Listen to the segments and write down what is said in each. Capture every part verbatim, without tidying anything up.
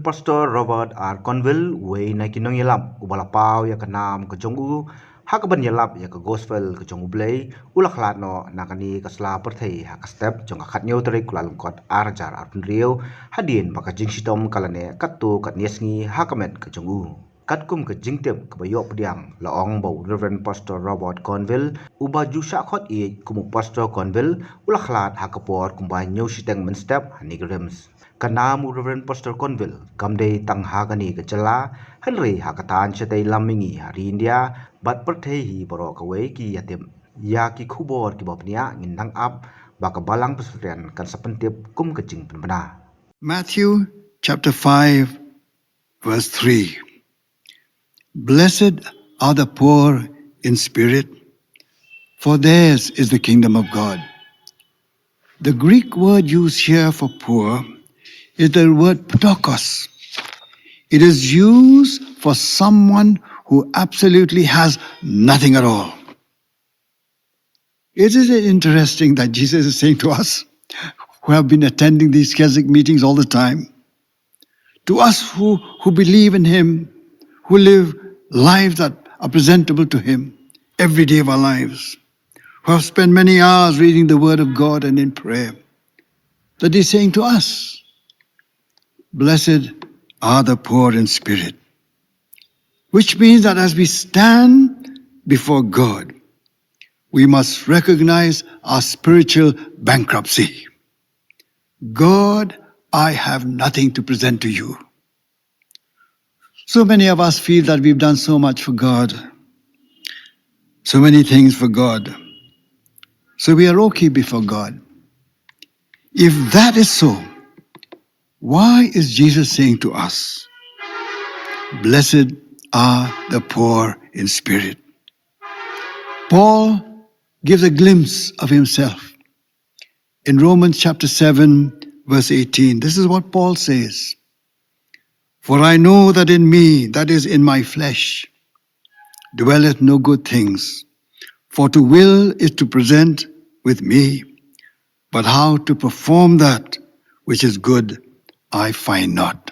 Pastor Robert R. Conville, uwei na ki nongïalap uba la paw ïa ka nam ka jong u ha kaban ïalap ïa ka gospel ka jong U Blei, u la khlad noh na kane ka sla pyrthei ha ka step jong ka khatñiew tarik Kyllalyngkot ar hajar arphew hynriew, hadien ba ka jingshitom ka la neh katto katne sngi ha ka met ka jong u. Katkum ka jingtip kaba ïoh pdiang, la ong ba u Reverend Pastor Robert Conville, uba ju shah khot ïeit kum u Pastor Conville, u la khlad ha ka por kumba hynñiew shiteng mynstep ha NEIGRIHMS. Ka nam u Reverend Pastor Conville kam dei tang ha kane ka jylla, hynrei ha ka thaiñ shatei lam mihngi ha ri India bad pyrthei hi baroh kawei ki ïatip. Ïa ki khubor kiba bniah ngin nang ap ba ka Balang Presbyterian kan sa pyntip kum ka jingpynbna. Matthew chapter five, verse three. Blessed are the poor in spirit, for theirs is the kingdom of God. The Greek word used here for poor is the word ptochos. It is used for someone who absolutely has nothing at all. Isn't it interesting that Jesus is saying to us, who have been attending these charismatic meetings all the time, to us who, who believe in Him, who live lives that are presentable to Him every day of our lives, who have spent many hours reading the Word of God and in prayer, that He's saying to us, "Blessed are the poor in spirit." Which means that as we stand before God, we must recognize our spiritual bankruptcy. "God, I have nothing to present to you." So many of us feel that we've done so much for God, so many things for God, so we are okay before God. If that is so, why is Jesus saying to us, "Blessed are the poor in spirit"? Paul gives a glimpse of himself in Romans chapter seven, verse eighteen. This is what Paul says: "For I know that in me, that is, in my flesh, dwelleth no good things. For to will is to present with me, but how to perform that which is good I find not."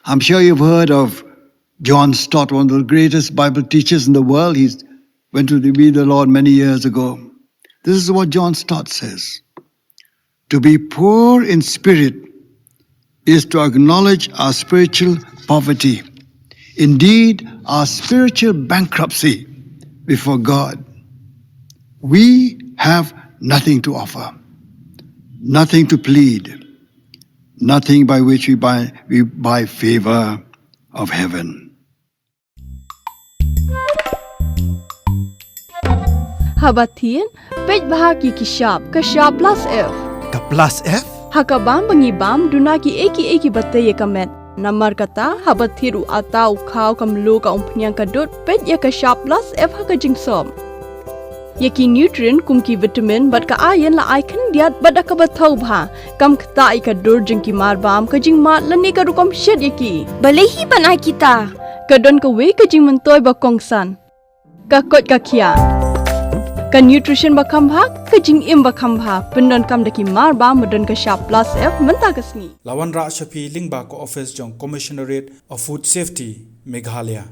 I'm sure you've heard of John Stott, one of the greatest Bible teachers in the world. He went to be the Lord many years ago. This is what John Stott says: "To be poor in spirit is to acknowledge our spiritual poverty, indeed, our spiritual bankruptcy before God. We have nothing to offer, nothing to plead, nothing by which we buy, we buy favor of heaven." Haba thied, peit bha ïa ki shap, ka shap plus F. Ka plus F? Ha ka bam ba ngi bam, duna kiei kiei kiba tei ïa ka met. Namar kata, haba thied u atta, u khaw, ka mluh, ka umphniang, ka dud, peit ïa ka shap plus F ha ka jingsop. Ïa ki nutrient kum ki vitamin bad ka iron la ai khyndiat bad da kaba thaw bha. Kam ktah ïa ka dur jong ki marbam, ka jingmad lane ka rukom shet ïa ki. Balei hi ban ai kita? Ka don kawei ka jingmyntoi ba kongsan. Ka koit ka khiah. Ka nutrition ba kham bha, ka jingim ba kham bha. Pyndonkam da ki marbam ba don ka shap plus F mynta ka sngi. La wanrah sha phi lyngba ka office jong Commissionerate of Food Safety, Meghalaya.